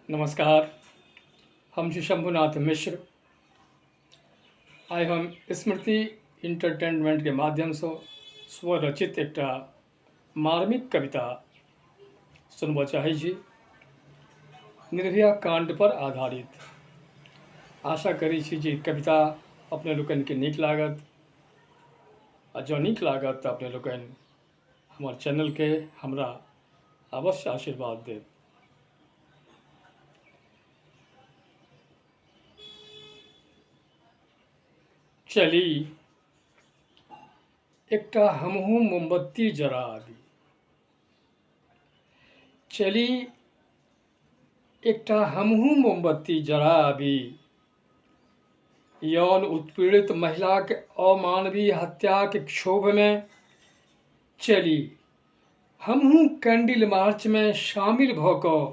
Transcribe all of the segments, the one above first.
नमस्कार, हम छी शम्भुनाथ मिश्र। आइ हम स्मृति इंटरटेनमेंटके माध्यमसँ स्वरचित एकटा मार्मिक कविता सुनबऽ चाहै छी, निर्भया काण्ड पर आधारित। आशा करै छी जे कविता अपने लोकनिके नीक लागत, आ जँ नीक लागत तऽ अपने लोकनि हमर चैनलके हमरा अवश्य आशीर्वाद देब। चली एकटा हमहूँ मोमबत्ती जरा आबी। चली एकटा हमहूँ मोमबत्ती जरा आबी। यौन उत्पीड़ित महिलाक अमानवीय हत्याक क्षोभमे चली हमहूँ कैंडिल मार्चमे शामिल भऽ कऽ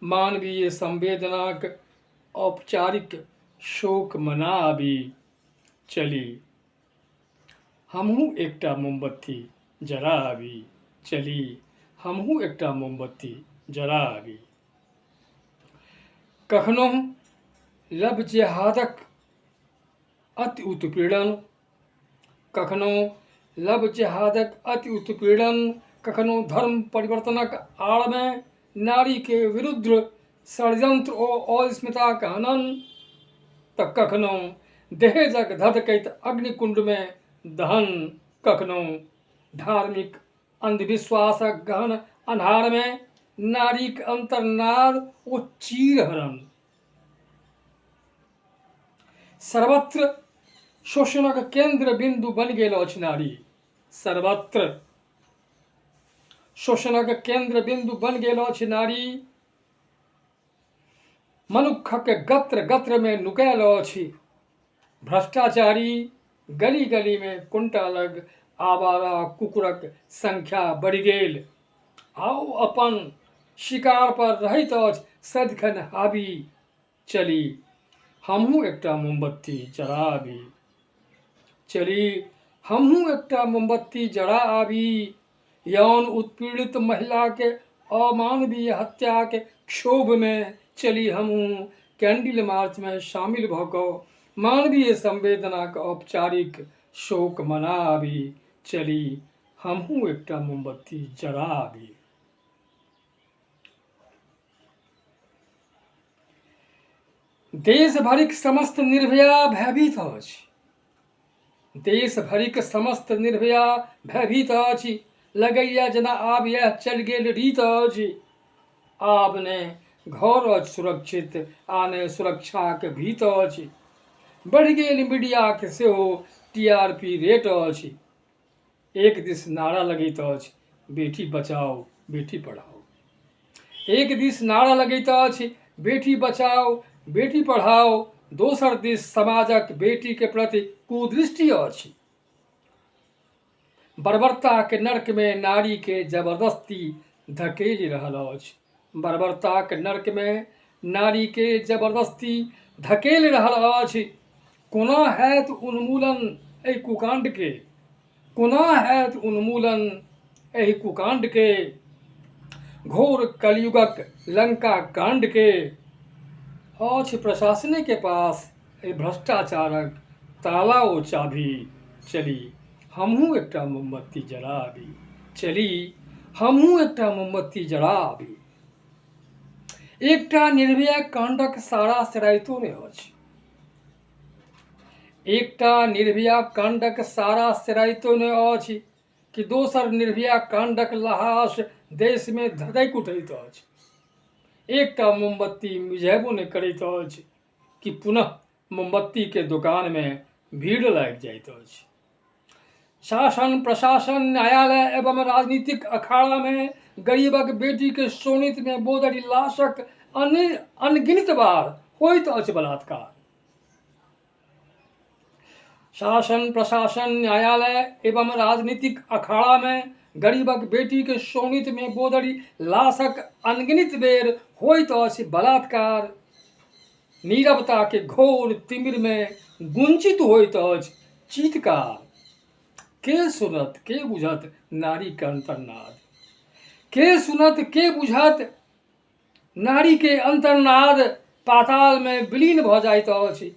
मानवीय संवेदनाक औपचारिक शोक मना आबी। चली हमहूँ एकटा मोमबत्ती जरा आबी। चली हमहूँ एकटा मोमबत्ती जरा आबी। कखनहुँ लव जेहादक अति उत्पीड़न, कखनहुँ लव जेहादक अति उत्पीड़न, कखनहुँ धर्म परिवर्तनक आड़मे नारीके विरुद्ध षड्यंत्र ओ अस्मिताक हनन, तऽ कखनहुँ दहेजक धधकैत अग्निकुण्डमे दहन, कखनहुँ धार्मिक अन्धविश्वासक गहन अन्हारमे नारीक अन्तर्नाद ओ चीरहरण। सर्वत्र शोषणक केन्द्र बिन्दु बनि गेल अछि नारी। सर्वत्र शोषणक केन्द्र बिन्दु बनि गेल अछि नारी। मनुक्खक गत्र गत्रमे नुकायल अछि भ्रष्टाचारी। गली गलीमे कुंटा लग आवारा कुकुरक संख्या बढ़ि गेल। आ ओ अपन शिकार पर रहैत अछि सदिखन हावी। चली हमहूँ एकटा मोमबत्ती जरा आबी। चली हमहूँ एकटा मोमबत्ती जरा आबी। यौन उत्पीड़ित महिलाके अमानवीय हत्याके क्षोभमे चली हमहूँ कैंडल मार्चमे शामिल भऽ कऽ मानवीय संवेदनाक औपचारिक शोक मना आबी। चली हमहूँ एकटा मोमबत्ती जरा आबी। देश भरिक समस्त निर्भया भयभीत अछि। देश भरिक समस्त निर्भया भयभीत अछि। लगैया जेना आब इएह चलि गेल रीत अछि। आब ने घर अछि सुरक्षित आ ने सुरक्षाक भीत अछि। बढ़ि गेल मीडियाक सेहो टी आर पी रेट अछि। एक दिस नारा लगैत अछि बेटी बचाओ बेटी पढ़ाओ। एक दिस नारा लगैत अछि बेटी बचाओ बेटी पढ़ाओ, दोसर दिस समाजक बेटीके प्रति कुदृष्टि अछि। बर्बरताके नर्कमे नारीके जबरदस्ती धकेलि रहल अछि। बर्बरताक नर्कमे नारीके जबरदस्ती धकेलि रहल अछि। कोना हैत उन्मूलन एहि कुकाण्डके? कोना हैत उन्मूलन एहि कुकाण्डके? घोर कलयुगक लंका काण्डके? अछि प्रशासनेके पास एहि भ्रष्टाचारक ताला ओ चाभी। चली हमहूँ एकटा मोमबत्ती जरा आबी। चली हमहूँ एकटा मोमबत्ती जरा आबी। एकटा निर्भया काण्डक सारा सेराइतो नहि अछि। एकटा निर्भया काण्डक सारा सेराइतो नहि अछि कि दोसर निर्भया काण्डक लहास देशमे धधकि उठैत अछि। एकटा मोमबत्ती मिझेबो नहि करैत अछि कि पुनः मोमबत्तीके दोकानमे भीड़ लागि जाइत अछि। शासन प्रशासन न्यायालय एवं राजनीतिक अखाड़ामे गरीबक बेटीके शोणितमे बोदरि लाशक अनगिनत बार होइत अछि बलात्कार। शासन प्रशासन न्यायालय एवं राजनीतिक अखाड़ामे गरीबक बेटीके शोणितमे बोदरि लाशक अनगिनत बेर होइत अछि बलात्कार। नीरवताके घोर तिमिरमे गुंजित होइत अछि चीत्कार। के सुनत के बुझत नारीके अन्तर्नाद? के सुनत के बुझत नारीके अन्तर्नाद पातालमे विलीन भऽ जाइत अछि।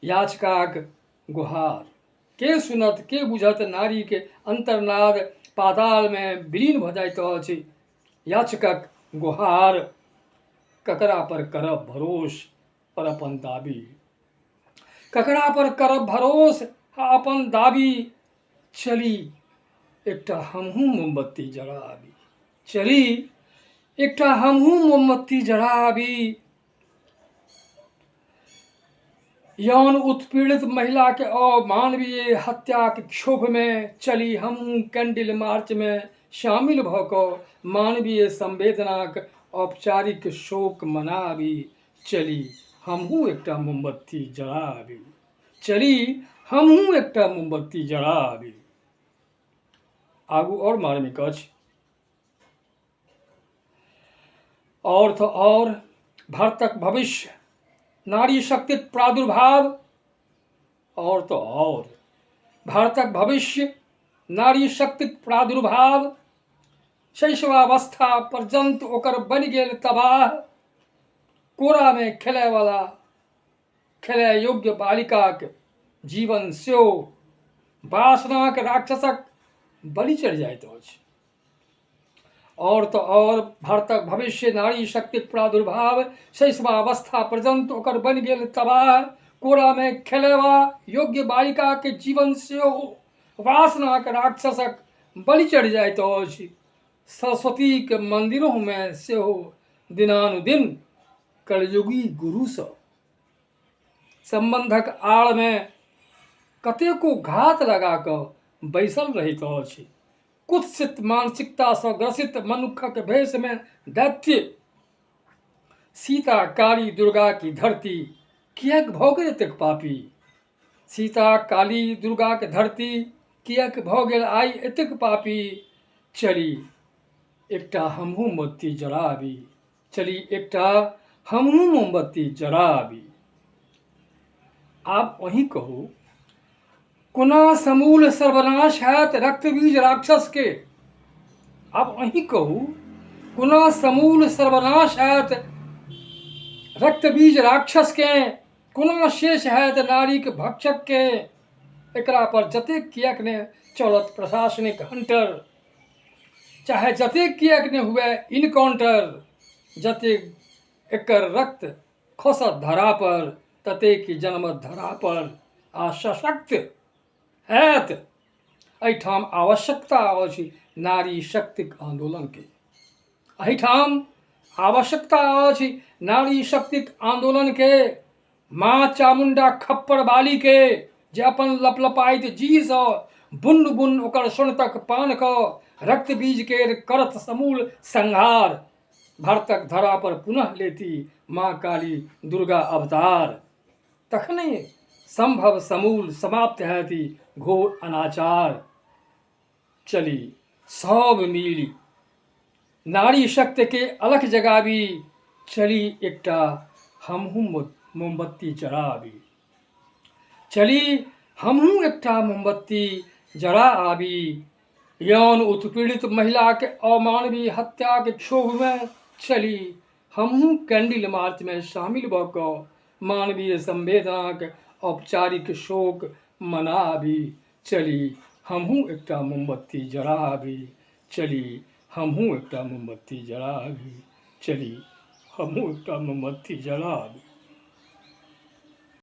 याचकाक गुहार के सुनत, के बुझत? नारीके अन्तर्नाद पातालमे विलीन भऽ जाइत अछि। याचकक गुहार, ककरा पर करब भरोस पर अपन दाबी, ककरा पर करब भरोस आ अपन दाबी? चली एकटा हमहूँ मोमबत्ती जरा आबी, चली एकटा हमहूँ मोमबत्ती जरा आबी। यौन उत्पीड़ित महिलाके अमानवीय हत्याक क्षोभमे चली हमहूँ कैंडल मार्चमे शामिल भऽ कऽ मानवीय संवेदनाक औपचारिक शोक मनाबी। चली हमहूँ एकटा मोमबत्ती जरा आबी, चली हमहूँ एकटा मोमबत्ती जरा आबी। आगू आओर मार्मिक अछि। आओर तऽ आओर भारतक भविष्य नारी शक्तिक प्रादुर्भाव, आओर तऽ आओर भारतक भविष्य नारी शक्तिक प्रादुर्भाव शैशवावस्था पर्यन्त ओकर बनि गेल तबाह। कोरामे खेलयवला खेलय योग्य बालिकाक जीवन सेहो वासनाक राक्षसक बलि चढ़ि जाइत अछि। आओर तऽ आओर भारतक भविष्य नारी शक्तिक प्रादुर्भाव शैशवावस्था पर्यन्त ओकर बनि गेल तबाह। कोरामे खेलेबा योग्य बालिकाके जीवन सेहो वासनाक राक्षसक बलि चढ़ि जाइत अछि। सरस्वतीक मन्दिरोमे सेहो दिनानुदिन कलयुगी गुरुसँ सम्बन्धक आड़मे कतेको घात लगा कऽ बैसल रहैत अछि। कुत्सित मानसिकतासँ ग्रसित मनुक्खक भेषमे दैत्य। सीता काली दुर्गा की धरती किएक भऽ गेल एतेक पापी? सीता काली दुर्गाक धरती किएक भऽ गेल आइ एतेक पापी? चली एकटा हमहूँ मोमबत्ती जरा आबी, चली एकटा हमहूँ मोमबत्ती जरा आबी। आब अहीं कहू, कोना समूल सर्वनाश हैत रक्तबीज राक्षसके? आब अहीं कहू, कोना समूल सर्वनाश हैत रक्तबीज राक्षसके? कोना शेष हैत नारीक भक्षकके? एकरा पर जतेक किएक ने चलत प्रशासनिक हंटर, चाहे जतेक किएक ने हुए इनकाउंटर, जतेक एकर रक्त खसत धरा पर ततेक जनमत धरा पर आ सशक्त हैत। एहिठाम आवश्यकता अछि नारी शक्तिक आन्दोलनके, एहिठाम आवश्यकता अछि नारी शक्तिक आन्दोलनके। माँ चामुण्डा खप्पर बालीके, जे अपन लपलपाइत जीहसँ बुन्न बुन्न ओकर शोणितक पान कऽ रक्तबीज केर करत समूल संहार, भारतक धरा पर पुनः लेती माँ काली दुर्गा अवतार, तखने संभव समूल समाप्त हैत ई घोर अनाचार। चली सब मिली नारी शक्तिके अलख जगाबी, चली एकटा हमहूँ मोमबत्ती जराबी, चली हमहूँ एकटा मोमबत्ती जरा आबी। यौन उत्पीड़ित महिलाके अमानवीय हत्याके क्षोभमे चली हमहूँ कैंडल मार्चमे शामिल भऽ कऽ मानवीय संवेदनाक औपचारिक शोक मना आबी। चली हमहूँ एकटा मोमबत्ती जरा आबी, चली हमहूँ एकटा मोमबत्ती जरा आबी, चली हमहूँ एकटा मोमबत्ती जरा आबी।